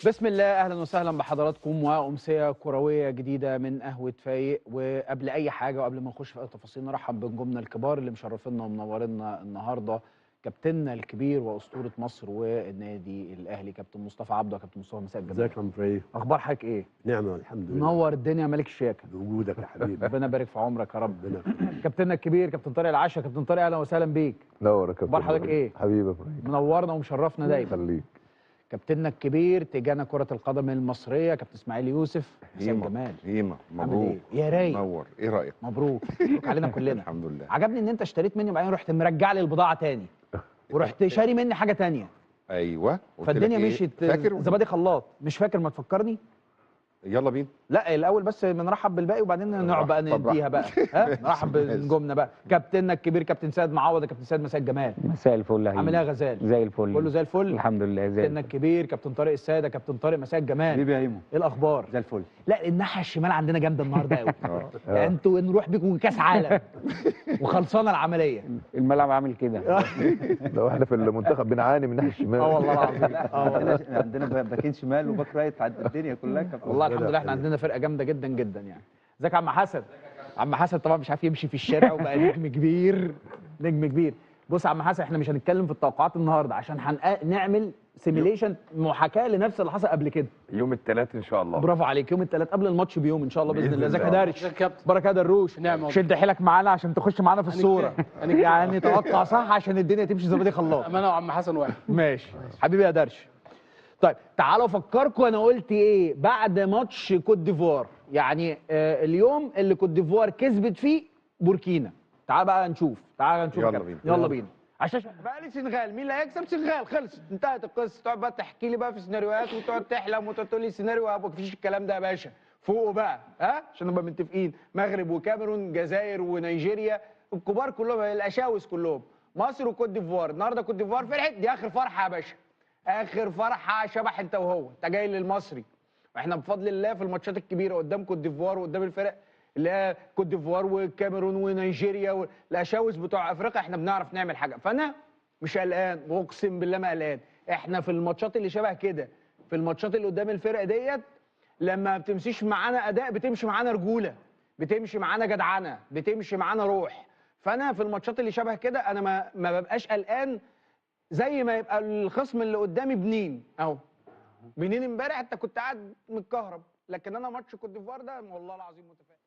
بسم الله، اهلا وسهلا بحضراتكم وامسيه كروية جديدة من قهوة فايق. وقبل اي حاجة وقبل ما نخش في اي تفاصيل نرحب بنجومنا الكبار اللي مشرفينا ومنورينا النهارده، كابتننا الكبير واسطوره مصر والنادي الاهلي كابتن مصطفى عبده. كابتن مصطفى مساء الجمال. ازيك يا عم ابراهيم؟ اخبار حضرتك ايه؟ نعمه الحمد لله. منور الدنيا ملك الشياكه بوجودك يا حبيبي. ربنا يبارك في عمرك يا رب. كابتننا الكبير كابتن طارق العشا. كابتن طارق اهلا وسهلا بيك. نور يا كابتن. اخبار حضرتك ايه؟ حبيبي يا ابراهيم، منورنا ومشرفنا دايما. خليك. كابتننا الكبير تيجانا كرة القدم المصرية كابتن اسماعيل يوسف. مساء الجمال. هيما مبروك يا رايق. منور. ايه رأيك؟ مبروك مبروك علينا كلنا. الحمد لله. عجبني ان انت اشتريت مني وبعدين رحت مرجع لي البضاعة تاني ورحت شاري مني حاجة تانية. ايوه فالدنيا إيه؟ مشيت. فاكر زبادي خلاط مش فاكر، ما تفكرني. يلا بينا. لا الاول بس بنرحب بالباقي وبعدين نقعد بقى نديها بقى. ها نرحب بنجومنا بقى. كابتننا الكبير كابتن سيد معوض. كابتن سيد مساء الجمال. مساء الفل. عامل ايه يا غزال؟ زي الفل. كله زي الفل الحمد لله. زي كابتننا الكبير كابتن طارق السادة. كابتن طارق مساء الجمال. حبيبي يا هيمو، ايه الاخبار؟ زي الفل. لا الناحية الشمال عندنا جامدة النهارده قوي. يعني انتوا نروح بيكم كاس عالم وخلصانه العملية. الملعب عامل كده. لو احنا في المنتخب بنعاني من الناحية الشمال. والله العظيم. عندنا باكين شمال و back right عند الدنيا كلها. والله الحمد لله احنا عندنا فرقه جامدة جدا جدا يعني. ازيك يا عم حسن؟ عم حسن طبعا مش عارف يمشي في الشارع وبقى نجم كبير، نجم كبير. بص يا عم حسن، احنا مش هنتكلم في التوقعات النهارده عشان هنعمل simulation محاكاة لنفس اللي حصل قبل كده يوم الثلاث ان شاء الله. برافو عليك، يوم الثلاث قبل الماتش بيوم ان شاء الله باذن الله. ازيك يا دارش؟ كابتن. بركة يا دروش. نعم. شد حيلك معانا عشان تخش معانا في الصورة. يعني توقع صح عشان الدنيا تمشي زي ما دي خلاص. انا وعم حسن واحد. ماشي حبيبي يا درش. طيب تعالوا افكركم انا قلت ايه بعد ماتش كوت ديفوار، يعني اليوم اللي كوت ديفوار كسبت فيه بوركينا. تعال بقى نشوف، تعال نشوف. يلا بينا. يلا بينا. عشان بقى لي سنغال، مين اللي هيكسب؟ سنغال. خلصت، انتهت القصة. تقعد بقى تحكي لي بقى في سيناريوهات وتقعد تحلم وتقعد تقول لي سيناريو، مفيش الكلام ده يا باشا. فوقوا بقى، ها، عشان نبقى متفقين. مغرب وكاميرون، جزائر ونيجيريا، الكبار كلهم، الاشاوس كلهم. مصر وكوت ديفوار. النهارده كوت ديفوار فرحت، دي اخر فرحه يا باشا. اخر فرحه شبح انت وهو، انت جاي للمصري. واحنا بفضل الله في الماتشات الكبيرة قدام كوت ديفوار وقدام الفرق اللي هي كوت ديفوار والكاميرون ونيجيريا والاشاوس بتوع افريقيا، احنا بنعرف نعمل حاجة. فانا مش قلقان، واقسم بالله ما قلقان. احنا في الماتشات اللي شبه كده، في الماتشات اللي قدام الفرق ديت، لما بتمشيش معانا اداء بتمشي معانا رجوله، بتمشي معانا جدعنه، بتمشي معانا روح. فانا في الماتشات اللي شبه كده انا ما ببقاش قلقان زي ما يبقى الخصم اللي قدامي بنين اهو. بنين امبارح انت كنت قاعد متكهرب، لكن انا ماتش كوت ديفوار ده والله العظيم متفائل.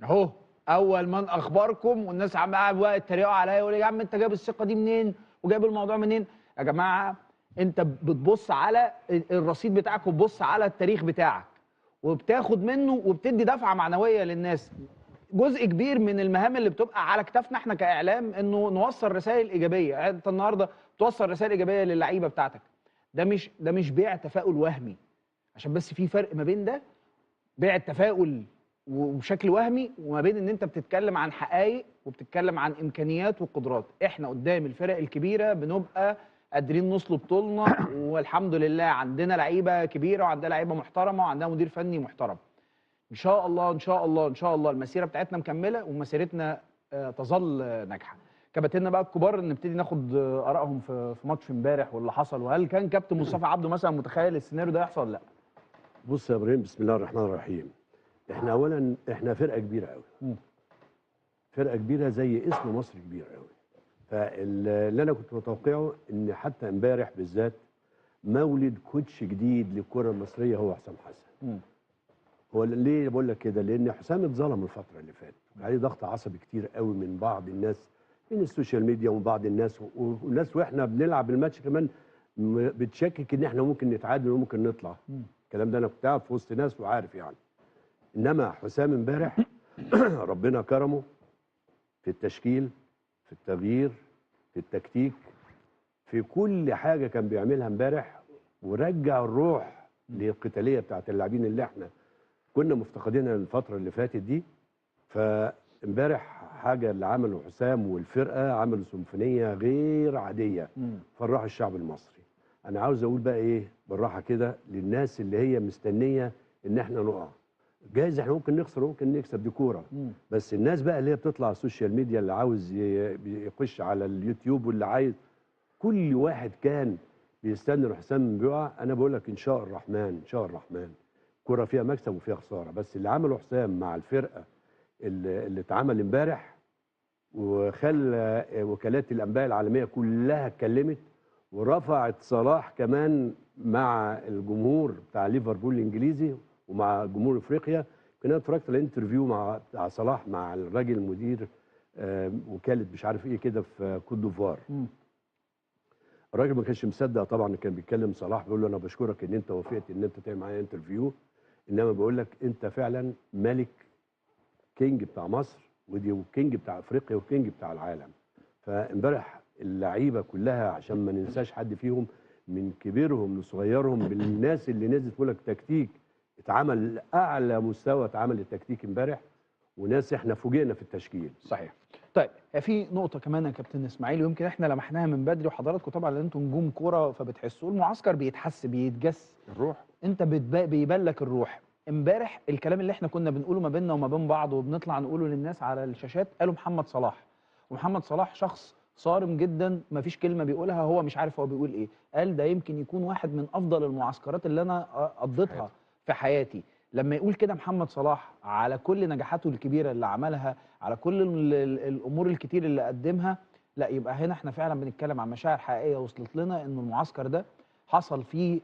اهو اول من اخباركم والناس عم قاعد بقى يتريقوا عليا يقول يا عم انت جايب الثقة دي منين وجايب الموضوع منين؟ يا جماعة انت بتبص على الرصيد بتاعك وبتبص على التاريخ بتاعك وبتاخد منه وبتدي دفعه معنوية للناس. جزء كبير من المهام اللي بتبقى على كتافنا احنا كاعلام انه نوصل رسائل ايجابية. انت النهارده توصل رسائل ايجابية للعيبة بتاعتك. ده مش بيع تفاؤل وهمي، عشان بس في فرق ما بين ده بيع التفاؤل وبشكل وهمي وما بين ان انت بتتكلم عن حقائق وبتتكلم عن امكانيات وقدرات. احنا قدام الفرق الكبيرة بنبقى قادرين نصلب طولنا، والحمد لله عندنا لعيبة كبيرة وعندنا لعيبة محترمه وعندنا مدير فني محترم. ان شاء الله ان شاء الله ان شاء الله المسيرة بتاعتنا مكملة ومسيرتنا تظل ناجحة. كباتننا بقى الكبار نبتدي ناخد ارائهم في ماتش امبارح واللي حصل، وهل كان كابتن مصطفى عبده مثلا متخيل السيناريو ده يحصل ولا لا؟ بص يا ابراهيم، بسم الله الرحمن الرحيم. احنا اولا احنا فرقه كبيرة قوي. فرقه كبيرة زي اسم مصر كبير قوي. فاللي انا كنت متوقعه ان حتى امبارح بالذات مولد coach جديد للكرة المصرية هو حسام حسن. هو ليه بقول لك كده؟ لان حسام اتظلم الفترة اللي فاتت، عليه ضغط عصبي كتير قوي من بعض الناس، من ال social media ومن بعض الناس، والناس واحنا بنلعب الماتش كمان بتشكك ان احنا ممكن نتعادل وممكن نطلع. الكلام ده انا كنت قاعد في وسط ناس وعارف يعني. انما حسام امبارح ربنا كرمه في التشكيل، في التغيير، في التكتيك، في كل حاجة كان بيعملها امبارح، ورجع الروح للقتاليه بتاعت اللاعبين اللي احنا كنا مفتقدينها الفترة اللي فاتت دي. فامبارح حاجة اللي عمله حسام والفرقة، عملوا سيمفونية غير عادية فرحوا الشعب المصري. انا عاوز اقول بقى ايه بالراحة كده للناس اللي هي مستنيه ان احنا نقع. جايز احنا ممكن نخسر وممكن نكسب، دي كورة. بس الناس بقى اللي هي بتطلع على ال social media، اللي عاوز يخش على اليوتيوب واللي عايز، كل واحد كان بيستنى حسام بيقع. انا بقول لك ان شاء الرحمن، ان شاء الرحمن كرة فيها مكسب وفيها خسارة، بس اللي عمله حسام مع الفرقة اللي اتعمل امبارح وخلى وكالات الانباء العالمية كلها اتكلمت ورفعت صلاح كمان مع الجمهور بتاع ليفربول الانجليزي ومع جمهور افريقيا. كنا اتفرجت على interview مع بتاع صلاح مع الراجل المدير وكالة مش عارف ايه كده في كوت ديفوار. الراجل ما كانش مصدق طبعا، كان بيتكلم صلاح بيقول له انا بشكرك ان انت وافقت ان انت تعمل معايا interview، انما بقول لك انت فعلا ملك، king بتاع مصر ودي و king بتاع افريقيا و king بتاع العالم. فامبارح اللعيبة كلها عشان ما ننساش حد فيهم من كبيرهم لصغيرهم، بالناس اللي نزلت بقول لك تكتيك اتعمل اعلى مستوى، اتعمل التكتيك امبارح، وناس احنا فوجئنا في التشكيل. صحيح. طيب في نقطة كمان يا كابتن اسماعيل، ويمكن احنا لمحناها من بدري، وحضراتكم طبعا لان انتم نجوم كورة فبتحسوا المعسكر بيتحس بيتجس الروح، انت بيبان لك الروح. امبارح الكلام اللي احنا كنا بنقوله ما بيننا وما بين بعض وبنطلع نقوله للناس على الشاشات قالوا محمد صلاح. ومحمد صلاح شخص صارم جدا، ما فيش كلمة بيقولها هو مش عارف هو بيقول ايه. قال ده يمكن يكون واحد من افضل المعسكرات اللي انا قضيتها في حياتي. لما يقول كده محمد صلاح على كل نجاحاته الكبيرة اللي عملها، على كل الامور الكتير اللي قدمها، لا يبقى هنا احنا فعلا بنتكلم عن مشاعر حقيقية وصلت لنا انه المعسكر ده حصل فيه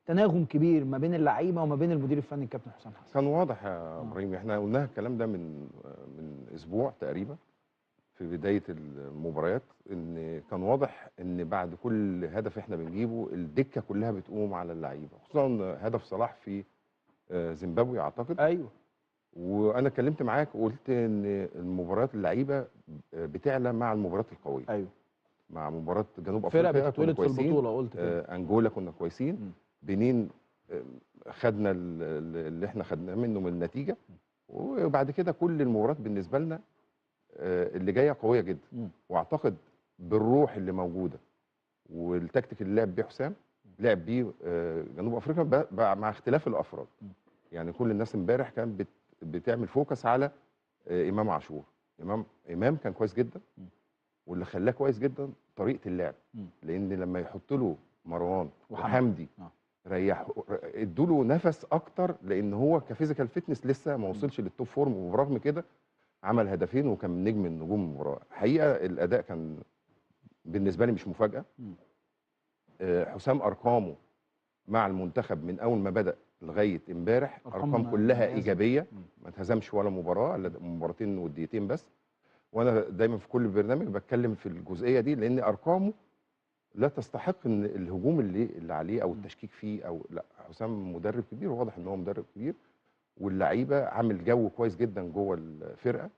تناغم كبير ما بين اللعيبة وما بين المدير الفني الكابتن حسام حسن. كان واضح يا ابراهيم، احنا قلنا الكلام ده من اسبوع تقريبا في بداية المباريات، ان كان واضح ان بعد كل هدف احنا بنجيبه الدكة كلها بتقوم على اللعيبة، خصوصا هدف صلاح في زيمبابوي اعتقد. ايوه، وانا اتكلمت معاك وقلت ان المباريات اللعيبة بتعلى مع المباريات القوية. ايوه، مع مباراة جنوب افريقيا فرقه بتتولد في البطولة، قلت كده. انجولا كنا كويسين، بنين خدنا اللي احنا خدناه منه من النتيجة، وبعد كده كل المباريات بالنسبة لنا اللي جاية قوية جدا. واعتقد بالروح اللي موجودة والتكتيك اللي لعب بيه حسام، لعب بيه جنوب افريقيا مع اختلاف الافراد. يعني كل الناس امبارح كانت بتعمل focus على امام عاشور. امام كان كويس جدا، واللي خلاه كويس جدا طريقه اللعب، لان لما يحط له مروان وحمدي ريحوا، ادوا له نفس اكتر، لان هو ك physical fitness لسه ما وصلش لل top form، وبرغم كده عمل هدفين وكان نجم من نجوم المباراة. حقيقة الاداء كان بالنسبة لي مش مفاجاة. حسام ارقامه مع المنتخب من اول ما بدا لغاية امبارح ارقام كلها ايجابية، ما اتهزمش ولا مباراة، الا مباراتين وديتين بس. وانا دايما في كل برنامج بتكلم في الجزئية دي، لان ارقامه لا تستحق ان الهجوم اللي عليه او التشكيك فيه او لا. حسام مدرب كبير، وواضح ان هو مدرب كبير، واللعيبة عامل جو كويس جدا جوه الفرقة،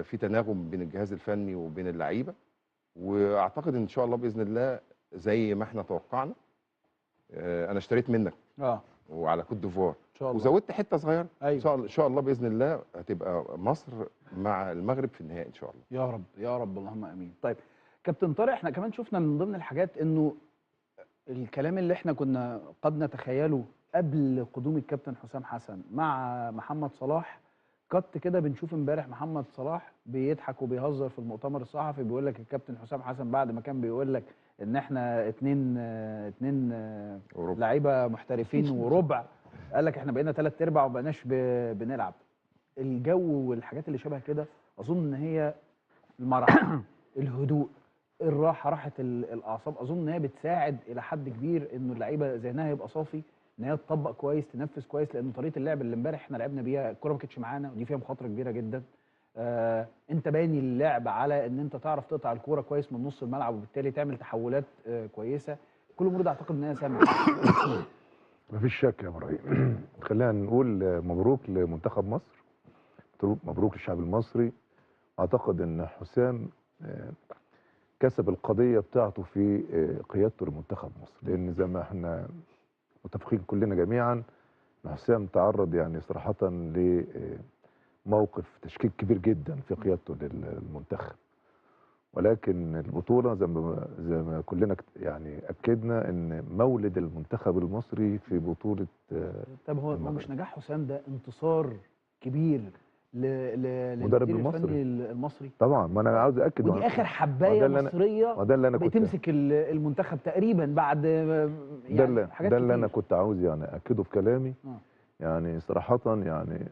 في تناغم بين الجهاز الفني وبين اللعيبة، واعتقد ان شاء الله باذن الله زي ما احنا توقعنا. انا اشتريت منك وعلى كوت ديفوار ان شاء الله، وزودت حتة صغيرة. أيوة. ان شاء الله باذن الله هتبقى مصر مع المغرب في النهائي ان شاء الله. يا رب يا رب، اللهم امين. طيب كابتن طارق، احنا كمان شفنا من ضمن الحاجات انه الكلام اللي احنا كنا قد نتخيله قبل قدوم الكابتن حسام حسن مع محمد صلاح، قط كده بنشوف امبارح محمد صلاح بيضحك وبيهزر في المؤتمر الصحفي، بيقول لك الكابتن حسام حسن بعد ما كان بيقول لك ان احنا اتنين لعيبة محترفين وربع، قال لك احنا بقينا 3/4 وما بقيناش بنلعب. الجو والحاجات اللي شبه كده اظن ان هي المرح، الهدوء، الراحة، راحة الاعصاب، اظن ان هي بتساعد الى حد كبير انه اللعيبة ذهنها يبقى صافي، ان هي تطبق كويس، تنفذ كويس، لان طريقه اللعب اللي امبارح احنا لعبنا بيها الكورة ما كانتش معانا، ودي فيها مخاطره كبيرة جدا. انت باني اللعب على ان انت تعرف تقطع الكورة كويس من نص الملعب، وبالتالي تعمل تحولات كويسة. كل الامور دي اعتقد ان هي سامة. مفيش شك يا ابراهيم. خلينا نقول مبروك لمنتخب مصر، مبروك للشعب المصري. اعتقد ان حسام كسب القضية بتاعته في قيادته لمنتخب مصر، لان زي ما احنا متفقين كلنا جميعا ان حسام تعرض يعني صراحة لموقف تشكيك كبير جدا في قيادته للمنتخب، ولكن البطولة زي ما كلنا يعني اكدنا ان مولد المنتخب المصري في بطوله. طب هو مش نجاح حسام ده انتصار كبير للمدير الفني المصري؟ طبعا، ما انا عاوز اكد، ودي اخر حبايه مصرية بتمسك المنتخب تقريبا بعد يعني حاجات ده اللي انا كنت عاوز يعني اكده في كلامي. يعني صراحة يعني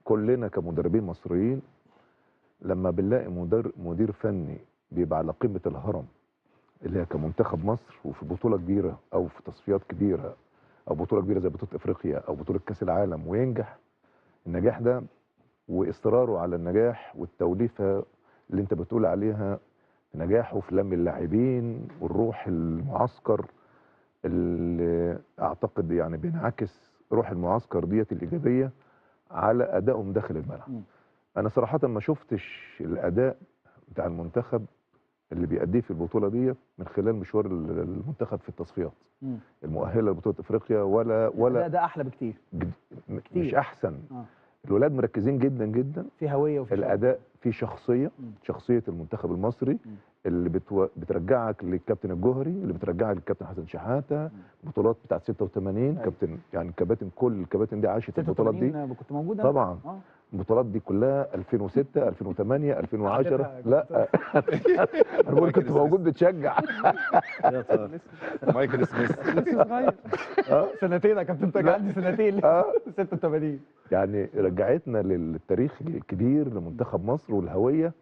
كلنا كمدربين مصريين لما بنلاقي مدير فني بيبقى على قمة الهرم اللي هي كمنتخب مصر، وفي بطوله كبيرة او في تصفيات كبيرة او بطوله كبيرة زي بطوله افريقيا او بطوله كاس العالم، وينجح النجاح ده واصراره على النجاح والتوليفه اللي انت بتقول عليها، نجاحه في لم اللاعبين والروح المعسكر اللي اعتقد يعني بينعكس روح المعسكر ديت الايجابية على ادائهم داخل الملعب. انا صراحة ما شفتش الاداء بتاع المنتخب اللي بيأديه في البطولة ديت من خلال مشوار المنتخب في التصفيات المؤهله لبطولة افريقيا ولا ده احلى بكتير. مش احسن. الولاد مركزين جدا جدا، في هوية وفي الاداء، في شخصية. شخصية المنتخب المصري اللي بترجعك للكابتن الجوهري، اللي بترجعك للكابتن حسن شحاته، بطولات بتاعت 86. كابتن يعني كباتن، كل الكباتن دي عاشت البطولات دي. كنت موجودة طبعا. البطولات دي كلها 2006 2008 2010. لا انا بقول كنت موجود بتشجع. مايكل سميث لسه صغير، سنتين يا كابتن تاج، عندي سنتين 86. يعني رجعتنا للتاريخ الكبير لمنتخب مصر والهوية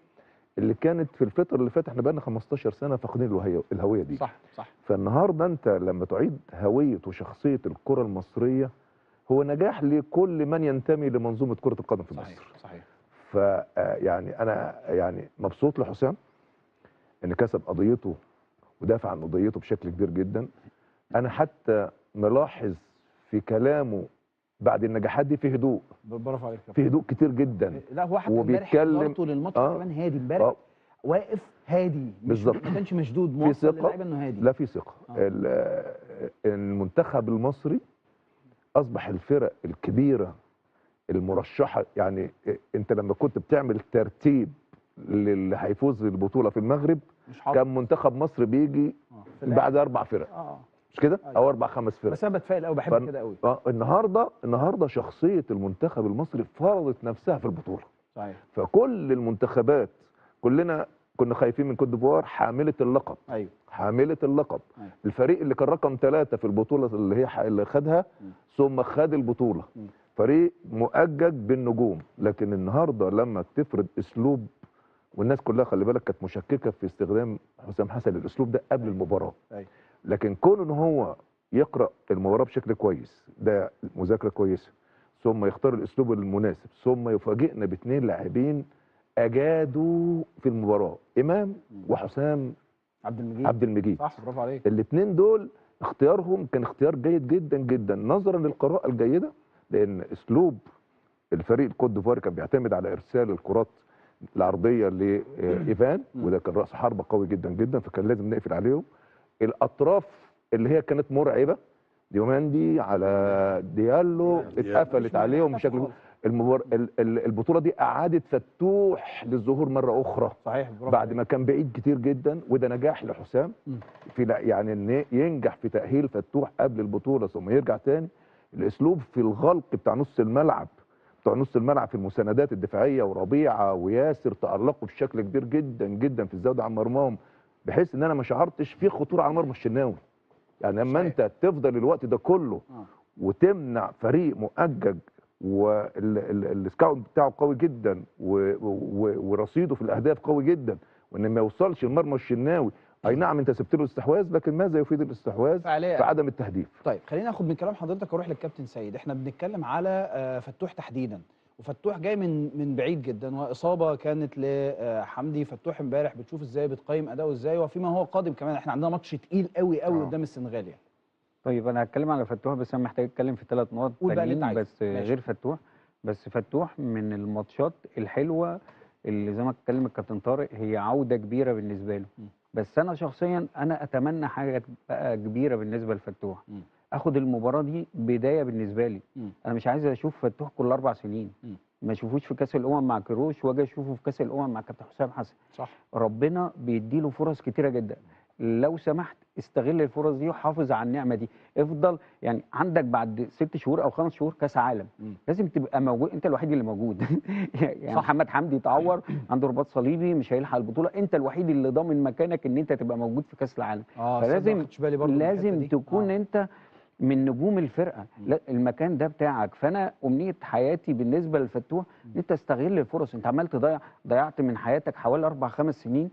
اللي كانت في الفترة اللي فاتت. احنا بقالنا 15 سنة فاقدين الهوية دي. صح صح. فالنهارده انت لما تعيد هوية وشخصية الكره المصرية هو نجاح لكل من ينتمي لمنظومه كره القدم في مصر. صحيح. فيعني انا يعني مبسوط لحسام ان كسب قضيته ودافع عن قضيته بشكل كبير جدا. انا حتى ملاحظ في كلامه بعد النجاحات دي في هدوء. برافو عليك. في هدوء كتير جدا. لا هو حتى امبارح حضرته للماتش كمان هادي امبارح، واقف هادي بالظبط، ما كانش مشدود، موصل للعيبة انه هادي. لا في ثقة. المنتخب المصري اصبح الفرق الكبيرة المرشحه. يعني انت لما كنت بتعمل ترتيب للي هيفوز بالبطولة في المغرب كان منتخب مصر بيجي بعد 4 فرق، مش كده؟ او 4 5 فرق. بس انا بتفائل قوي، بحب كده قوي. النهارده شخصية المنتخب المصري فرضت نفسها في البطولة. صحيح. فكل المنتخبات، كلنا كنا خايفين من كوت ديفوار حامله اللقب. ايوه، حامله اللقب. أيوة. الفريق اللي كان رقم 3 في البطولة اللي هي اللي خدها ثم خد البطولة. فريق مؤجج بالنجوم. لكن النهارده لما تفرض اسلوب، والناس كلها خلي بالك كانت مشككه في استخدام حسام حسن للاسلوب ده قبل المباراة. أيوة. لكن كون ان هو يقرا المباراة بشكل كويس، ده مذاكرة كويسة، ثم يختار الاسلوب المناسب، ثم يفاجئنا باثنين لاعبين اجادوا في المباراة، امام وحسام عبد المجيد. صح، برافو عليك. الاثنين دول اختيارهم كان اختيار جيد جدا جدا نظرا للقراءة الجيدة، لان اسلوب الفريق الكوت ديفوار كان بيعتمد على ارسال الكرات العرضية لايفان، وده كان راس حربه قوي جدا جدا، فكان لازم نقفل عليهم. الاطراف اللي هي كانت مرعبة، ديوماندي على ديالو، اتقفلت عليهم بشكل البطولة دي اعادت فتوح للظهور مرة اخرى. صحيح، بعد ما كان بعيد كتير جدا، وده نجاح لحسام في يعني ان ينجح في تاهيل فتوح قبل البطولة ثم يرجع تاني. الاسلوب في الغلق بتاع نص الملعب، بتوع نص الملعب في المساندات الدفاعية، وربيعة وياسر تالقوا بشكل كبير جدا جدا في الزاوية عن مرماهم، بحيث ان انا ما شعرتش في خطورة على مرمى الشناوي. يعني اما انت تفضل الوقت ده كله وتمنع فريق مؤجج وال scout بتاعه قوي جدا ورصيده في الاهداف قوي جدا، وان ما يوصلش لمرمى الشناوي، اي نعم انت سبت له الاستحواذ، لكن ماذا يفيد الاستحواذ في عدم التهديف؟ طيب خلينا ناخد من كلام حضرتك واروح للكابتن سيد. احنا بنتكلم على فتوح تحديدا، وفتوح جاي من بعيد جدا، واصابه كانت لحمدي فتوح امبارح، بتشوف ازاي، بتقيم اداؤه ازاي، وفيما هو قادم كمان احنا عندنا ماتش تقيل قوي قوي قدام السنغال يعني. طيب انا هتكلم على فتوح، بس انا محتاج اتكلم في 3 نقط تانيين بس. ماشي. غير فتوح، بس فتوح من الماتشات الحلوة اللي زي ما اتكلم الكابتن طارق هي عوده كبيرة بالنسبة له. بس انا شخصيا انا اتمنى حاجة بقى كبيرة بالنسبة لفتوح، اخد المباراة دي بداية بالنسبة لي. انا مش عايز اشوف فتوح كل 4 سنين، ما اشوفوش في كاس الامم مع كيروش واجي اشوفه في كاس الامم مع كابتن حسام حسن. صح، ربنا بيديله فرص كتيرة جدا. لو سمحت استغل الفرص دي وحافظ على النعمة دي. افضل يعني عندك بعد 6 شهور او 5 شهور كاس عالم، لازم تبقى موجود، انت الوحيد اللي موجود. يعني محمد حمدي اتعور، عنده رباط صليبي، مش هيلحق البطولة، انت الوحيد اللي ضامن مكانك ان انت تبقى موجود في كاس العالم. فلازم لازم تكون انت من نجوم الفرقة، لا المكان ده بتاعك. فانا امنية حياتي بالنسبة للفتوح ان انت تستغل الفرص. انت عمال تضيع، ضيعت من حياتك حوالي 4 5 سنين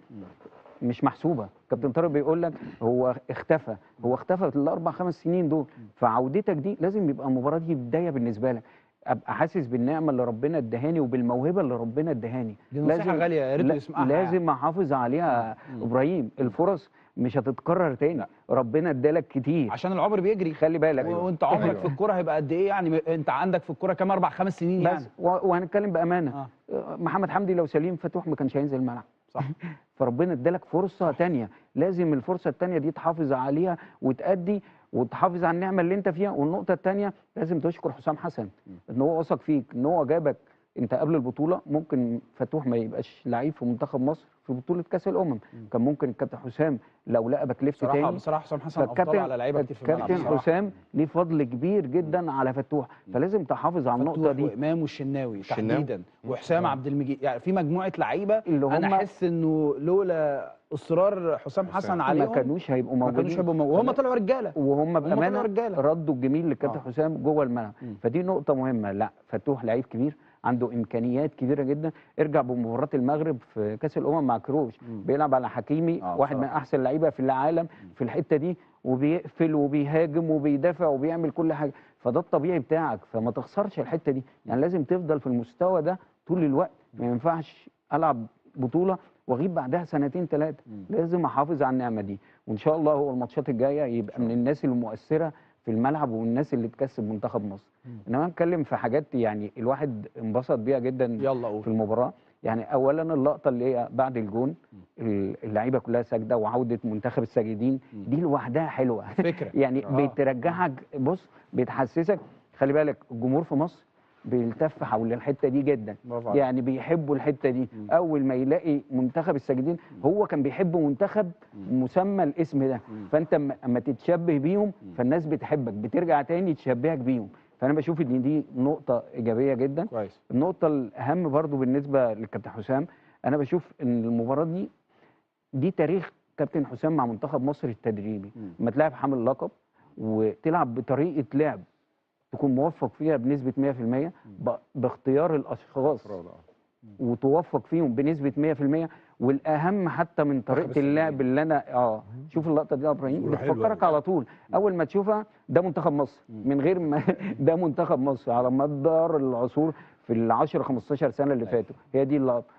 مش محسوبة. كابتن طارق بيقول لك هو اختفى، هو اختفى في ال4 5 سنين دول. فعودتك دي لازم يبقى المباراة دي بداية بالنسبة لك، ابقى حاسس بالنعمة اللي ربنا ادهاني وبالموهبه اللي ربنا ادهاني. دي نصيحة غالية يا ريت يسمعها، لازم احافظ عليها. ابراهيم الفرص مش هتتكرر تاني. لا. ربنا ادالك كتير عشان العمر بيجري، خلي بالك. وانت عمرك في الكورة هيبقى قد ايه يعني؟ انت عندك في الكورة كام؟ 4 5 سنين يعني بس. وهنتكلم بامانه، محمد حمدي لو سليم فتوح ما كانش هينزل الملعب. صح. فربنا ادالك فرصة تانية، لازم الفرصة التانية دي تحافظ عليها وتأدي وتحافظ على النعمة اللي انت فيها. والنقطة التانية لازم تشكر حسام حسن ان هو وثق فيك، ان هو جابك انت قبل البطولة. ممكن فتوح ما يبقاش لعيب في منتخب مصر في بطوله كاس الامم، كان ممكن الكابتن حسام لو لقى back left تاني. بصراحة حسام حسن افضل على لعيبة كتير في الملعب. الكابتن حسام ليه فضل كبير جدا على فتوح، فلازم تحافظ على النقطة دي. وامام والشناوي تحديدا وحسام عبد المجيد، يعني في مجموعة لعيبة انا احس انه لولا اصرار حسام حسن عليهم ما كانوش هيبقوا موجودين، وهم طلعوا رجاله، وهم بامانه ردوا الجميل للكابتن حسام جوه الملعب. فدي نقطة مهمة. لا فتوح لعيب كبير، عنده امكانيات كبيرة جدا. ارجع بمباراة المغرب في كاس الامم مع كروش، بيلعب على حكيمي، واحد من احسن اللعيبة في العالم في الحتة دي، وبيقفل وبيهاجم وبيدافع وبيعمل كل حاجة. فده الطبيعي بتاعك، فما تخسرش الحتة دي. يعني لازم تفضل في المستوى ده طول الوقت. ما ينفعش العب بطوله واغيب بعدها 2 3 سنين، لازم احافظ على النعمة دي. وان شاء الله هو الماتشات الجاية يبقى من الناس المؤثرة في الملعب والناس اللي تكسب منتخب مصر. انما نتكلم في حاجات يعني الواحد انبسط بيها جدا يلا في المباراة. يعني اولا اللقطة اللي هي بعد الجون، اللعيبة كلها ساجدة وعوده منتخب الساجدين، دي لوحدها حلوة فكرة. يعني بترجعك، بص بتحسسك. خلي بالك الجمهور في مصر بيلتف حول الحتة دي جدا، يعني بيحبوا الحتة دي. اول ما يلاقي منتخب الساجدين، هو كان بيحب منتخب مسمى الاسم ده، فانت اما تتشبه بيهم فالناس بتحبك، بترجع تاني تشبهك بيهم. فانا بشوف ان دي نقطة ايجابية جدا. كويس. النقطة الاهم برضو بالنسبة للكابتن حسام، انا بشوف ان المباراة دي تاريخ كابتن حسام مع منتخب مصر التدريبي. لما تلعب حامل لقب وتلعب بطريقة لعب تكون موفق فيها بنسبة 100% باختيار الأشخاص وتوفق فيهم بنسبة 100%. والأهم حتى من طريقة اللعب اللي أنا شوف اللقطة دي يا إبراهيم، بتفكرك على طول أول ما تشوفها ده منتخب مصر، من غير ما ده منتخب مصر على مدار العصور في 10 15 سنة اللي فاتوا. هي دي اللقطة.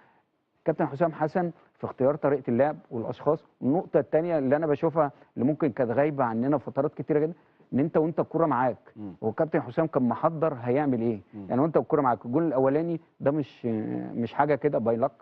كابتن حسام حسن في اختيار طريقة اللعب والأشخاص. النقطة الثانية اللي أنا بشوفها اللي ممكن كانت غايبة عننا فترات كتيرة جدا، ان انت وانت الكورة معاك، هو كابتن حسام كان محضر هيعمل ايه. يعني وانت الكورة معاك الجول الاولاني ده مش حاجة كده by luck،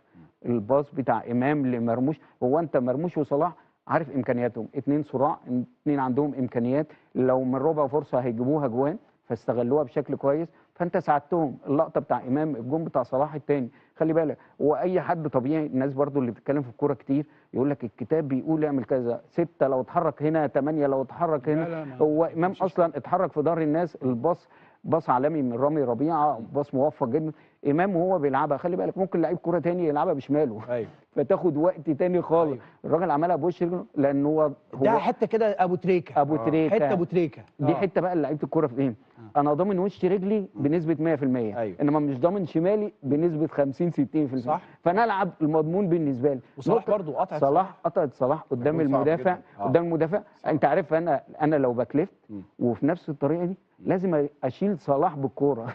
الباص بتاع امام لمرموش، هو انت مرموش وصلاح عارف امكانياتهم، 2 صراع، 2 عندهم امكانيات، لو من ربع فرصة هيجيبوها جوان، فاستغلوها بشكل كويس، فانت ساعدتهم. اللقطة بتاع امام، الجون بتاع صلاح الثاني، خلي بالك واي حد طبيعي، الناس برضو اللي بتتكلم في الكورة كتير يقول لك الكتاب بيقول اعمل كذا، 6 لو اتحرك هنا، 8 لو اتحرك هنا. لا هو امام اصلا اتحرك في ظهر الناس، الباص باص عالمي من رامي ربيعة، باص موفق جدا. امام وهو بيلعبها خلي بالك ممكن لعيب كورة تاني يلعبها بشماله، أيوه. فتاخد وقت تاني خالص. أيوه. الراجل عملها بوش رجله لان هو ده حتة كده ابو تريكه، ابو تريكه، حتة ابو تريكه دي حتة بقى لعيبة الكورة في ايه؟ انا ضامن وش رجلي بنسبة 100%، أيوه. انما مش ضامن شمالي بنسبة 50 60%. صح. فانا العب المضمون بالنسبة لي. وصلاح برضو قطعت، صلاح قطعت صلاح قدام المدافع، قدام المدافع. انت عارف انا لو back left وفي نفس الطريقة دي لازم اشيل صلاح بالكورة.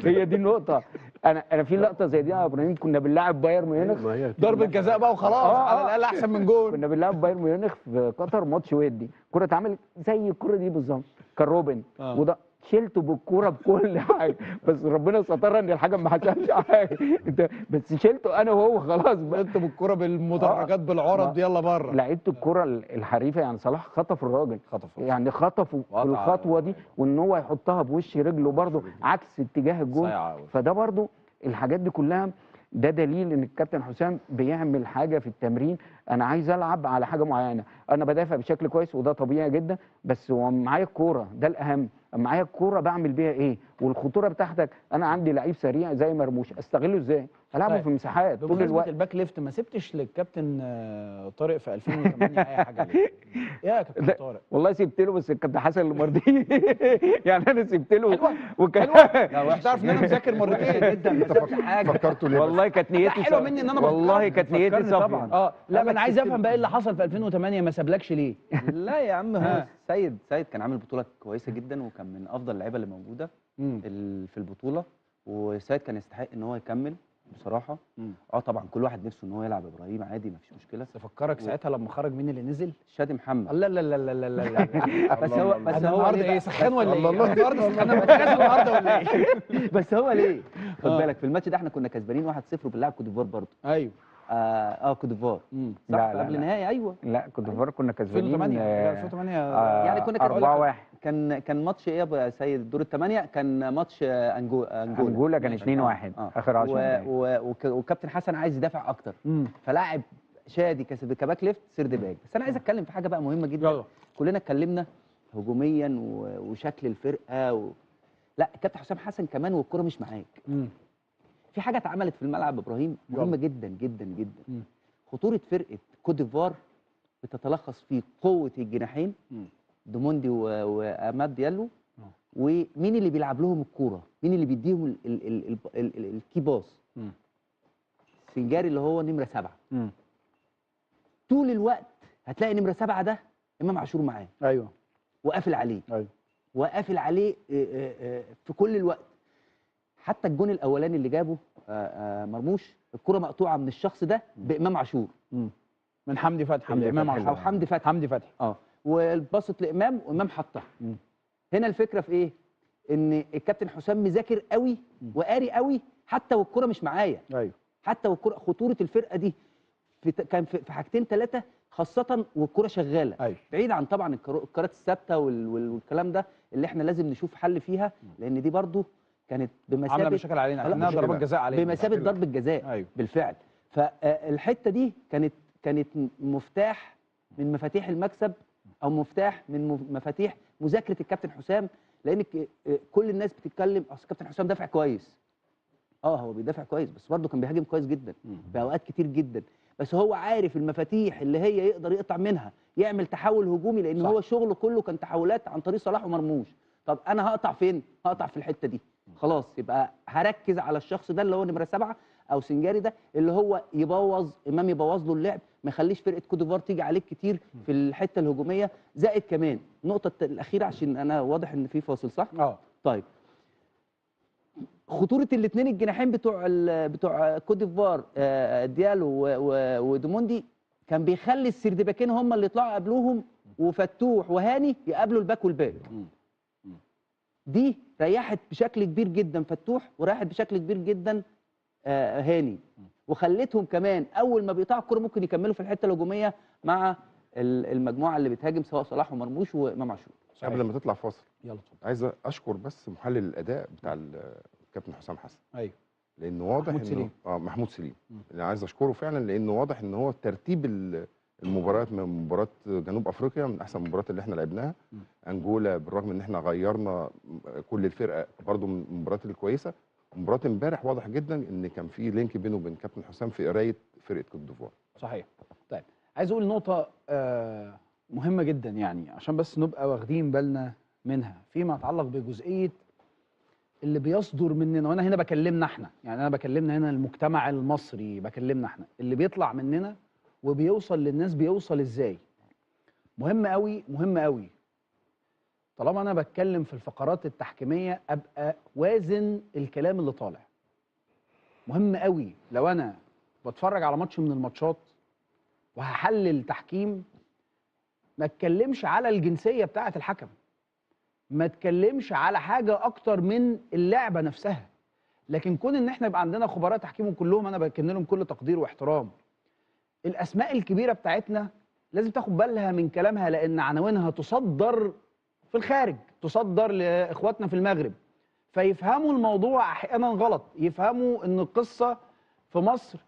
هي دي النقطة. انا في لقطة زي دي يا ابراهيم، كنا بنلعب بايرن ميونخ، ضربه جزاء بقى وخلاص، على الاقل احسن من جول. كنا بنلعب بايرن ميونخ في قطر ماتش ودي، الكورة اتعملت زي الكورة دي بالظبط، كان روبن وده شلته بالكورة بكل حاجة، بس ربنا ستر ان الحكم ما حسبش حاجة، انت بس شلته انا وهو خلاص بقى. شلته بالكورة بالمدرجات بالعرض، يلا بره. لعيبة الكورة الحريفه يعني صلاح خطف الراجل، يعني خطفه في الخطوة دي، وان هو يحطها بوش رجله برده عكس اتجاه الجول. فده برده الحاجات دي كلها ده دليل ان الكابتن حسام بيعمل حاجة في التمرين. انا عايز العب على حاجة معينة، انا بدافع بشكل كويس وده طبيعي جدا، بس هو معايا الكورة، ده الاهم. معايا الكورة بعمل بيها ايه؟ والخطوره بتاعتك، انا عندي لعيب سريع زي مرموش، استغله ازاي؟ العبه طيب. في مساحات طول الوقت. ال back left ما سبتش للكابتن طارق في 2008 اي حاجة ليه؟ يا كابتن طارق والله سبت له، بس الكابتن حسن اللي مرضي يعني انا سبت له. حلوة حلوة، مش هتعرف ان انا مذاكر مرتين جدا، ما سبتش حاجة. فكرته ليه؟ والله كانت نيتي حلوة مني ان انا والله كانت نيتي صافية. لا ما انا عايز افهم بقى ايه اللي حصل في 2008 ما سابلكش ليه؟ لا يا عم، هو سيد كان عامل بطوله كويسة جدا، وكان من افضل اللعيبة اللي موجودة في البطولة، وسيد كان يستحق ان هو يكمل بصراحة. طبعا كل واحد نفسه ان هو يلعب ابراهيم، عادي مفيش مشكلة. بس افكرك ساعتها لما خرج مين اللي نزل؟ شادي محمد. لا لا لا لا لا لا. بس هو النهارده ايه، سخان ولا ايه؟ النهارده سخان النهارده ولا ايه؟ بس هو ليه؟ خد بالك في الماتش ده احنا كنا كسبانين 1-0 وبنلعب كوت ديفوار برضه. ايوه. كوت ديفوار صح، قبل النهائي. ايوه. لا كوت ديفوار كنا كسبانين 2008 يعني كنا كسبانين 4-1. كان ماتش ايه يا سيد؟ دور الثمانية كان ماتش انجولا كان 2-1 اخر 10 دقايق، وكابتن حسن عايز يدافع اكتر، فلاعب شادي ك back left third back. بس انا عايز اتكلم في حاجة بقى مهمة جدا. يلا. كلنا اتكلمنا هجوميا وشكل الفرقة لا كابتن حسام حسن كمان والكره مش معاك. في حاجة اتعملت في الملعب ابراهيم مهمة جدا جدا جدا. خطورة فرقه كوت ديفوار بتتلخص في قوة الجناحين دوموندي واماد ديالو، ومين اللي بيلعب لهم الكورة؟ مين اللي بيديهم ال key pass؟ سنجاري اللي هو نمره 7. طول الوقت هتلاقي نمره 7 ده امام عاشور معاه. ايوه. وقافل عليه. ايوه. وقافل عليه في كل الوقت. حتى الجون الاولاني اللي جابه مرموش، الكره مقطوعة من الشخص ده بامام عاشور. من حمدي فتحي لامام عاشور او حمدي فتحي. حمدي فتحي. والباصت لامام، وامام حطها. هنا الفكرة في ايه؟ ان الكابتن حسام مذاكر قوي وقاري قوي حتى والكره مش معايا. ايوه. حتى والكره، خطورة الفرقة دي كان في حاجتين ثلاثة، خاصة والكره شغالة. أيوه. بعيد عن طبعا الكرات الثابتة والكلام ده اللي احنا لازم نشوف حل فيها، لان دي برضو كانت بمثابة عامله مشاكل علينا، عندنا ضربات جزاء علينا بمثابة ضربه جزاء. أيوه. بالفعل. فالحته دي كانت مفتاح من مفاتيح المكسب، او مفتاح من مفاتيح مذاكرة الكابتن حسام، لان كل الناس بتتكلم اصل الكابتن حسام دافع كويس. هو بيدافع كويس، بس برضه كان بيهاجم كويس جدا في اوقات كتير جدا، بس هو عارف المفاتيح اللي هي يقدر يقطع منها يعمل تحول هجومي، لان صح. هو شغله كله كان تحولات عن طريق صلاح ومرموش. طب انا هقطع فين؟ هقطع في الحتة دي. خلاص يبقى هركز على الشخص ده اللي هو نمره 7 او سنجاري ده، اللي هو يبوظ امام، يبوظ له اللعب، ما يخليش فرقه كوت ديفوار تيجي عليك كتير في الحتة الهجومية. زائد كمان النقطة الاخيرة، عشان انا واضح ان في فاصل صح؟ طيب خطورة الاثنين الجناحين بتوع كوت ديفوار، ديالو ودوموندي، كان بيخلي السردباكين هم اللي يطلعوا قبلوهم، وفتوح وهاني يقابلوا ال back وال back. دي ريحت بشكل كبير جدا فتوح، وريحت بشكل كبير جدا هاني، وخلتهم كمان اول ما بيقطعوا الكورة ممكن يكملوا في الحتة الهجومية مع المجموعة اللي بتهاجم سواء صلاح ومرموش وامام عاشور. قبل ما تطلع فاصل يلا اتفضل، عايز اشكر بس محلل الاداء بتاع الكابتن حسام حسن. ايوه. لانه واضح محمود سليم. محمود سليم. اللي عايز اشكره فعلا، لانه واضح ان هو ترتيب المباريات من مباراة جنوب افريقيا من احسن المباريات اللي احنا لعبناها. انجولا بالرغم ان احنا غيرنا كل الفرقة برده من المباريات الكويسة. مباراة امبارح واضح جدا ان كان في link بينه وبين كابتن حسام في قرايه فرقه كوت ديفوار. صحيح. طيب عايز اقول نقطة مهمة جدا، يعني عشان بس نبقى واخدين بالنا منها فيما يتعلق بجزئيه اللي بيصدر مننا، وانا هنا بكلمنا احنا، يعني انا بكلمنا هنا المجتمع المصري، بكلمنا احنا اللي بيطلع مننا وبيوصل للناس بيوصل ازاي. مهم قوي، مهم قوي. طالما انا بتكلم في الفقرات التحكيميه ابقى وازن الكلام اللي طالع. مهم قوي لو انا بتفرج على ماتش من الماتشات وهحلل تحكيم، ما اتكلمش على الجنسية بتاعه الحكم، ما اتكلمش على حاجة اكتر من اللعبة نفسها. لكن كون ان احنا يبقى عندنا خبراء تحكيم كلهم انا بكن لهم كل تقدير واحترام، الاسماء الكبيرة بتاعتنا لازم تاخد بالها من كلامها، لان عناوينها تصدر في الخارج، تصدر لاخواتنا في المغرب، فيفهموا الموضوع احيانا غلط، يفهموا ان القصة في مصر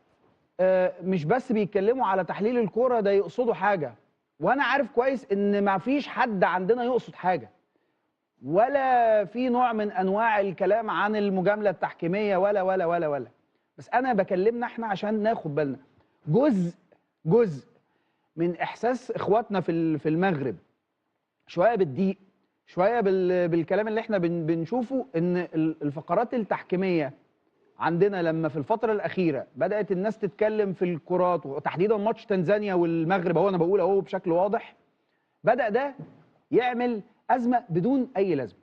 مش بس بيتكلموا على تحليل الكورة، ده يقصدوا حاجة، وانا عارف كويس ان ما فيش حد عندنا يقصد حاجة، ولا في نوع من انواع الكلام عن المجاملة التحكيميه ولا ولا ولا ولا، بس انا بكلمنا احنا عشان ناخد بالنا. جزء من احساس اخواتنا في المغرب شوية بالضيق، شوية بالكلام اللي احنا بنشوفه، ان الفقرات التحكيميه عندنا لما في الفترة الاخيرة بدات الناس تتكلم في الكرات، وتحديدا ماتش تنزانيا والمغرب، اهو انا بقول اهو بشكل واضح، بدا ده يعمل ازمة بدون اي لازمه.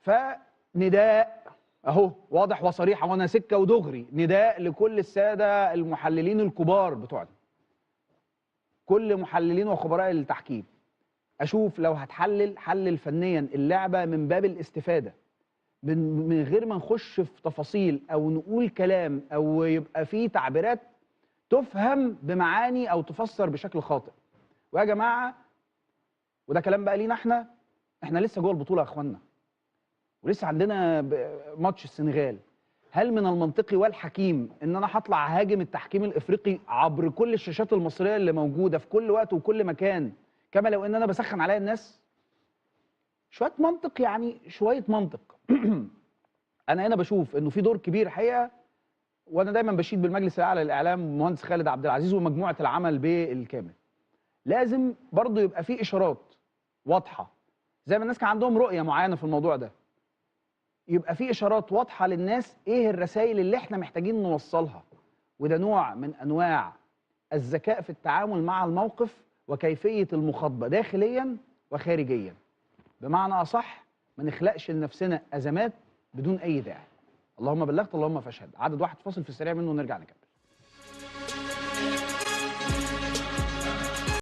فنداء اهو واضح وصريح، وانا سكة ودغري، نداء لكل السادة المحللين الكبار بتوعنا، كل محللين وخبراء التحكيم، اشوف لو هتحلل حلل فنيا اللعبة من باب الاستفادة، من غير ما نخش في تفاصيل او نقول كلام او يبقى فيه تعبيرات تفهم بمعاني او تفسر بشكل خاطئ. ويا جماعة، وده كلام بقى لينا احنا لسه جوه البطولة يا اخوانا، ولسه عندنا ماتش السنغال. هل من المنطقي والحكيم ان انا هطلع هاجم التحكيم الافريقي عبر كل الشاشات المصرية اللي موجودة في كل وقت وكل مكان، كما لو ان انا بسخن عليا الناس؟ شوية منطق يعني، شوية منطق. انا هنا بشوف انه في دور كبير حقيقة، وانا دايما بشيد بالمجلس الاعلى للاعلام المهندس خالد عبد العزيز ومجموعة العمل بالكامل. لازم برضه يبقى في اشارات واضحة، زي ما الناس كان عندهم رؤية معينة في الموضوع ده، يبقى في اشارات واضحة للناس ايه الرسائل اللي احنا محتاجين نوصلها. وده نوع من انواع الذكاء في التعامل مع الموقف وكيفية المخاطبة داخليا وخارجيا. بمعنى اصح، ما نخلقش لنفسنا ازمات بدون اي داعي. اللهم بلغت اللهم فاشهد. عدد واحد فاصل في السريع منه ونرجع نكمل.